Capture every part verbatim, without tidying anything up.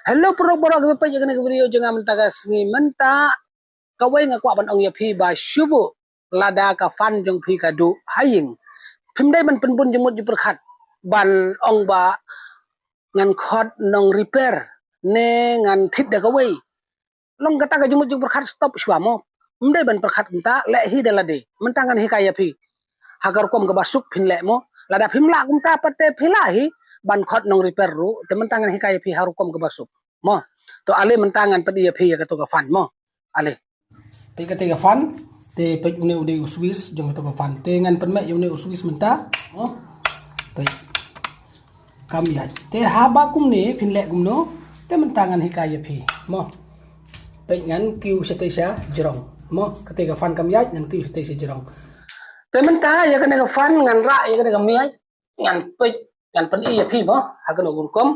Hello, paralok baroh kiba peit ïa kane ka video jong nga mynta ka sngi mynta. Kawei nga kwah ban ong ïa phi ba shu buh lada ka fan jong phi ka duh ha ïing, phim dei ban pynbun jingmut jingpyrkhat ban ong ba ngan khot nong repair ne ngan thied da kawei. Long kata ka jingmut jingpyrkhat stop shuwa mo. Ym dei ban pyrkhat kumta, leh hi da lade. Mynta ngan hikai ïa phi ha ka rukom kaba suk phin leh mo. Lada phim lah kumta pat te phi lah hi ban khot nong repair ruh, te mynta ngan hikai ïa phi ha rukom kaba suk mo. To ale mynta ngan pyni ïa phi ïa kato ka fan mo. Ale. Peit kata ka fan, te peit une u dei u switch jong kato ka fan. Te ngan pynmih ïa une u switch mynta mo. Peit. Kam ïaid. Te haba kumne phin leh kumno, te mynta ngan hikai ïa phi mo. Peit ngan kiew shatei sha jrong mo. Kata ka fan kam ïaid, ngan kiew shatei sha jrong. Te mynta ïa kane ka fan ngan rah ïa kane ka mic, ngan peit, ngan pyni ïa phi mo ha kano ka rukom.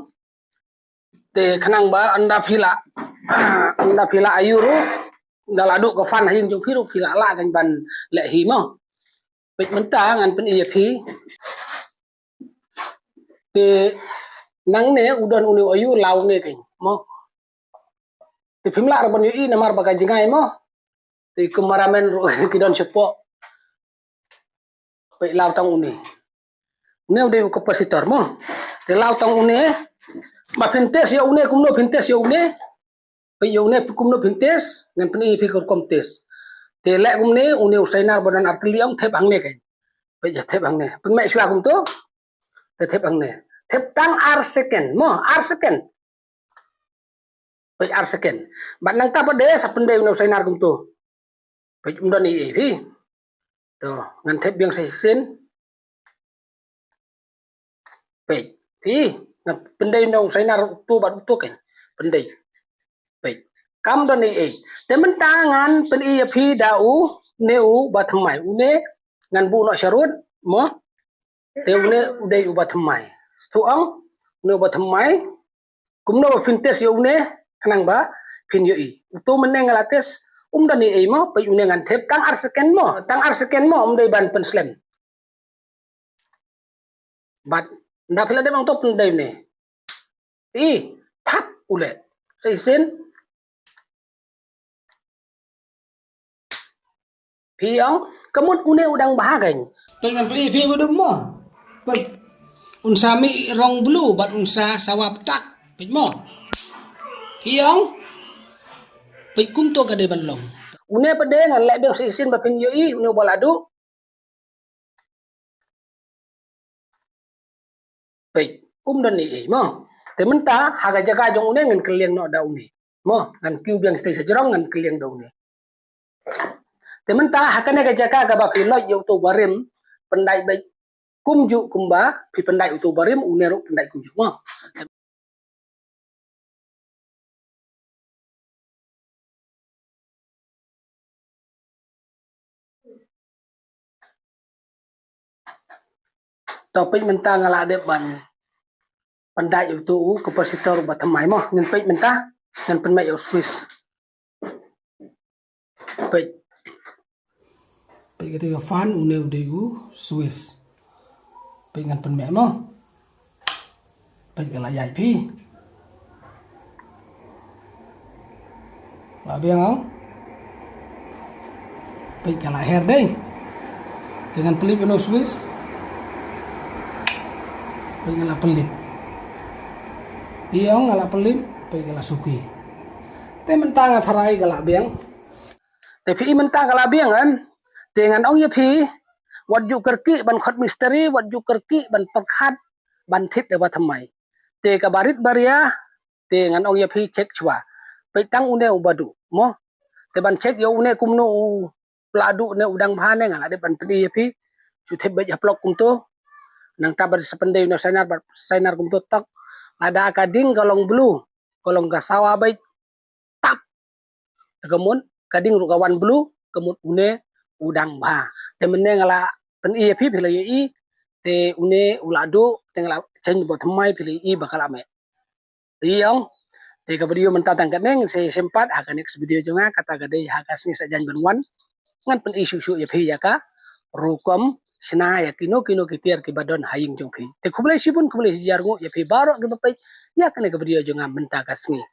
Te khnang ba ynda phi lah, ynda phi lah ayu ruh, ynda la duh ka fan ha ïing jong phi ruh phi lah lah kan ban leh hi mo. Peit mynta ngan pyni ïa phi. Te nangne u don une u ayu, law une kan mo. Te phim lah ruh ban ïohi namar ba ka jngai mo. Te kumaramen ruh ki don shapoh. Peit, law tang une. Une u dei u capacitor mo. Te law tang une. Ba phin test ïa une kumno phin test ïa une. Peit ïa une kumno phin test, ngan pyni ïa phi ka rukom test. Te leh kumne, une u sainar ba don ar tylli, ong thep hangne kan. Peit ïa, thep hangne. Pynmih shuwa kumto. Te thep hangne. Thep tang ar second mo, ar second. Peit, ar second. Bad nangta pat de sa pyndei une u sainar kumto. Peit, ym don ei ei phi. To ngan thep biang sa shisien. Peit phi, ngan pyndei une u sainar uto bad uto kan. Pyndei. Peit. Kam don ei ei. Te mynta ngan pyni ïa phi da une u ba thymmai. Une ngan buh noh sharud mo. Te une u dei u ba thymmai. Shu ong, une u ba thymmai. Kumno ba phin test ïa une, khnang ba phin ïohi. Uto mynne nga la test, um don ei ei mo, peit une ngan thep tang ar second mo, tang ar second mo, um dei ban pynslem. Bad ynda phi la dep ong to pyndei une. Peit, thap u leh. Sa shisien. Phi ong, ka mut une u dang bha kan. Peit ngan pyni phi ba dum mo. Peit. Un sa mih rong blue bad un sa sawa ptak. Peit mo. Phi ong. Peit kumto ka dei ban long. Une pat de ngan leh biang sa shisien ba phin ïohi, une u ba la duh. Peit, um don ei ei mo. Te mynta ha ka jaka jong une ngan kylliang noh da une. Mo, ngan kiew biang shatei sha jrong, ngan kylliang da une. Te mynta ha kane ka jaka kaba phi loit ïa uto u barim, pyndait beit kumjuh kumba phi pyndait uto u barim, une ruh pyndait kumjuh mo. To peit mynta nga la dep ban pyndait uto u capacitor u ba thymmai mo. Ngin peit mynta, ngan pynmih ïa u switch. Peit. Peit kata ka fan, une u dei u switch. Peit ngan pynmih mo. Peit ka la ïaid phi. La biang ong. Peit ka la her dei. Te ngan pynlip ïa u switch. Peit nga la pynlip. Ïa ong nga la pynlip, peit ka la suki. Te mynta nga tharai ka la biang. Te phi i mynta ka la biang em. Te ngan ong ïa phi, wat ju kyrkieh ban khot mistri, wat ju kyrkieh ban pyrkhat ban thied da ba thymmai. Te kaba rit ba ria, te ngan ong ïa phi check shuwa. Peit tang une u ba duh mo. Te ban check ïa une kumno u la duh ne u dang bha ne, nga la dep ban pyni ïa phi. Shu thep beit ha plok kumto. Nangta bad sa pyndei une u sainar, bad sainar kumto tok. Lada ka ding ka long blue, ka long ka sawa beit, tap. Te ka mut ka ding ruh ka wan blue, ka mut une u dang bha. Te mynne nga la pyni ïa phi, phi la ïohi. Te une u la duh, te nga la change ba thymmai, phi la ïohi ba ka la mih. Te ïa ong, te ka video mynta tang katne, ngin sa ïashem pat ha ka next video jong nga, kata ka dei ha ka sngi Saitjaiñ ban wan. Ngan pyni shuh shuh ïa phi ïa ka rukom shna ïa kino kino ki tiar kiba don ha ïing jong phi. Te khublei shibun, khublei shihajar nguh ïa phi baroh kiba peit ïa kane ka video jong nga mynta ka sngi.